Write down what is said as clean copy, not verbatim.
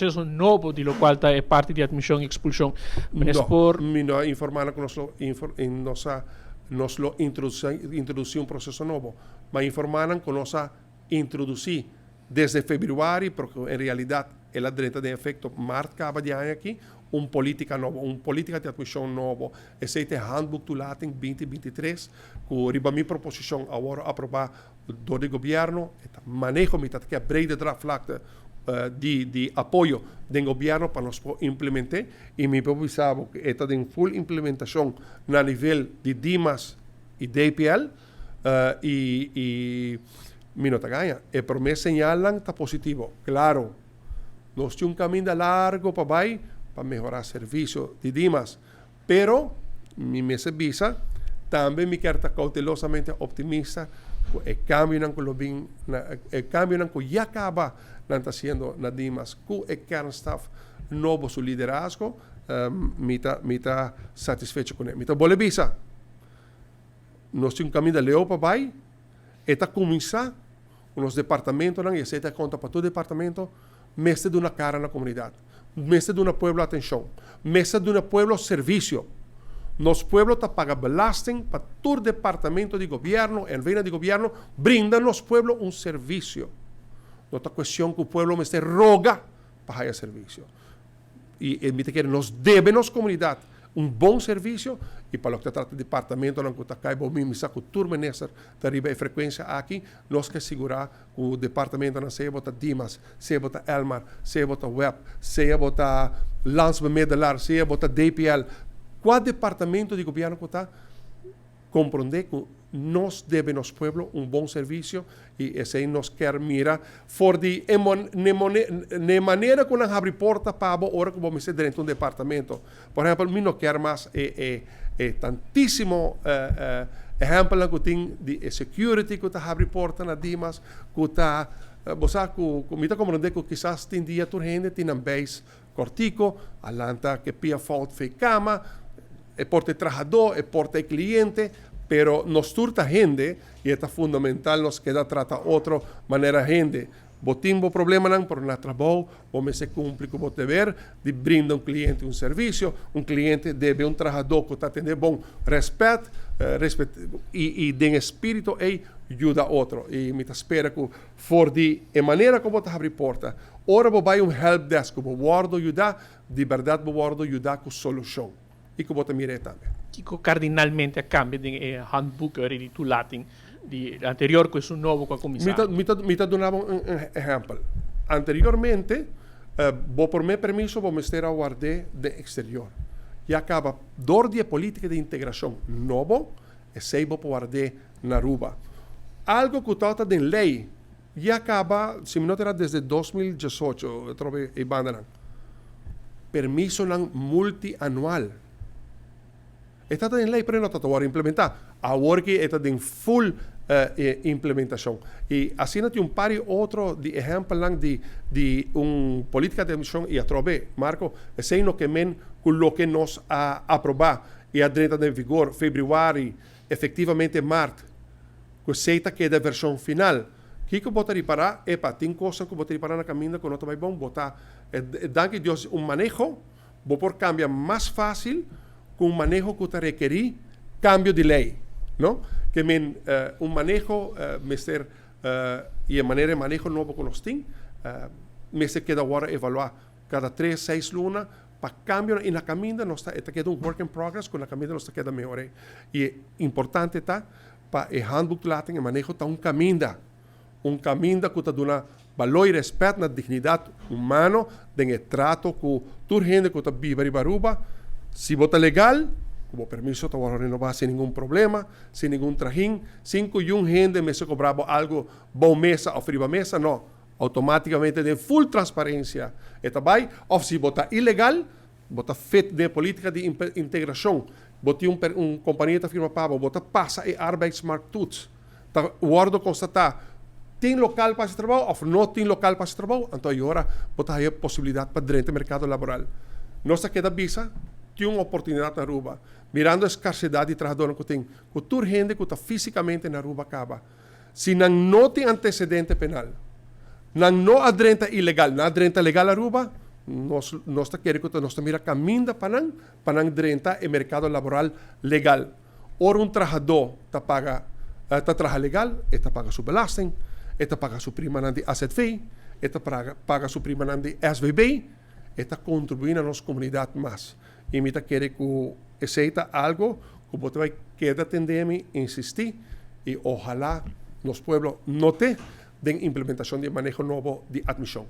Proceso nobo di locual ta e parti di admision y expulsion. Minister No, por. Mi no a informa nan cu nos lo nos a nos lo introduci un proceso nobo. Mi a informa nan cu nos a introduci desde februari, pero cu en realidad el a drenta den efecto maart caba di aña aki, un politica nobo, un politica di admision nobo. Esey ta e Handboek Toelating 2023 cu riba mi proposicion a worde aproba dor di gobierno. E ta maneho, mi ta kier brede draagvlakte di apoyo den gobierno pa nos por implemente y mi por bisa bo cu e ta den full implementacion na nivel di Dimas y DPL y y mi no ta gaña e prome señalnan ta positivo. Claro, nos tin un caminda largo pa bay pa mehora servicio di Dimas, Pero, mi mester bisa, tambe mi kier ta cautelosamente optimista cu e cambionan cu lo bin na, e cambionan cu ya caba nan ta haciendo na Dimas cu e kernstaf nobo su liderazgo, mi ta, mi ta satisfecho cune. Mi ta bolbe bisa, nos tin un caminda leu pa bay, e ta cuminsa cu nos departamentonan, y esey ta conta pa tur departamento, mester duna cara na comunidad, mester duna pueblo atencion, mester duna pueblo servicio. Nos pueblo ta paga belasting pa tur departamento di gobierno, NV-nan di gobierno, brinda nos pueblo un servicio. No ta cuestion cu pueblo mester roga pa haya servicio. Y mi ta kere nos debe nos comunidad un bon servicio y pa loke ta trata departamentonan cu ta cay bo mi sa cu tur minister ta riba e frecuencia aki, nos ke sigura cu departamentonan sea bo ta Dimas, sea bo ta Elmar, sea bo ta web, sea bo ta Landsbemiddelaar, sea bo ta DPL, cua departamento di gobierno cu ta, Comprende cu nos debe nos pueblo un bon servicio y esey nos kier mira for di e ne manera cu nan habri porta pa bo ora cu bo mester drenta un departamento. Por ehempel, mi no kier mas e e e tantisimo ehempelnan cu tin di e security cu ta habri porta na Dimas cu ta bo sa cu mi ta comprende cu kisas tin dia tur hende tin nan beis Cortico, a lanta ke pia fout fe cama, e por ta e trahadó, e por ta e cliente, pero nos tur ta hende y e ta fundamental nos keda trata otro manera hende. Bo tin bo problemanan, pero na trabou bo mester cumpli cu bo deber di brinda un cliente un servicio, un cliente debe un trahadó cu ta atende bon respet, respet y y den e spirito ey yuda otro. Y mi ta spera cu For di e manera ku bo ta habri porta, ora bo bai un helpdesk ku bo wòrdu yudá, di bèrdat bo wòrdu yudá ku solushon i ku bo ta mir'é tambe. Kiko kardinalmente a kambia den e handboek di toelating di anterior ku esun nobo ku a kuminsá? Mi ta, mi ta, mi ta duna bo un ehèmpel. Anteriormente, bo promé permiso bo mester a ward'é den eksterior. Ya kaba dor di e polítika di integrashon nobo, Esey bo por ward'é na Aruba. Algo cu tawata den ley ya caba, si mi no ta era desde 2018, atrobe e bandanan. Permisonan multianual. E tawata den ley pero e no tawata worde implementa. Awor ki e ta den full implementacion. Y asina tin un par di otro di ehempelnan di di un politica di admision y atrobe, Marco, esey no ke men cu loke nos a aproba i a drenta den vigor febrüari, efektivamente mart, ku esei ta keda e vershon final. Kiko bo ta ripará? Epa, tin kosnan ku bo ta ripará na kaminda ku no ta bai bon. Bo ta, danki Dios, un maneho bo por kambia mas fásil ku un maneho ku ta rekerí kambio di lei, no? Ke men, un maneho mester, i e manera e maneho nobo ku nos tin, mester keda wòrdu evaluá kada tres, seis luna Pa cambionan y na caminda nos ta e ta keda un work in progress cu na caminda nos ta keda mehor'e. Y e importante ta pa e handboek laten e maneho ta un caminda, un caminda cu ta duna balor y respet na dignidad humano den e trato cu tur hende cu ta biba riba Aruba. Si bo ta legal, cu bo permiso ta worde renoba sin ningun problema, sin ningun trahin, sin cu yun hende mester cobra bo algo bou mesa of riba mesa, no. Automáticamente den full transparencia e ta bay, of si bo ta ilegal, bo ta fit den e politica di integracion, bo tin un un compania ta firma pa bo, bo ta pasa e arbeidsmarkttoets, ta wordo constata tin local pa haci trabao of no tin local pa haci trabao, anto ayora bo ta haya posibilidad pa drenta mercado laboral. Nos ta keda bisa tin un oportunidad na Aruba, mirando e scarcedad di trahadornan cu tin, cu tur hende cu ta fisicamente na Aruba caba. Si nan no tin antecedente penal, nan no a drenta ilegal, nan a drenta legal Aruba, Nos ta kere ku nos ta mira kaminda pa nan drenta e merkado laboral legal. Ora un trahadó ta paga, ta traha legal, e ta paga su belasting, e ta paga su prima di AZV, e ta paga su prima di SVB, e ta kontribuí na nos komunidat mas. I mi ta kere ku esei ta algu ku bo bai keda tende mi insistí i ohalá nos pueblo nota den implementashon di maneho nobo di atmishon.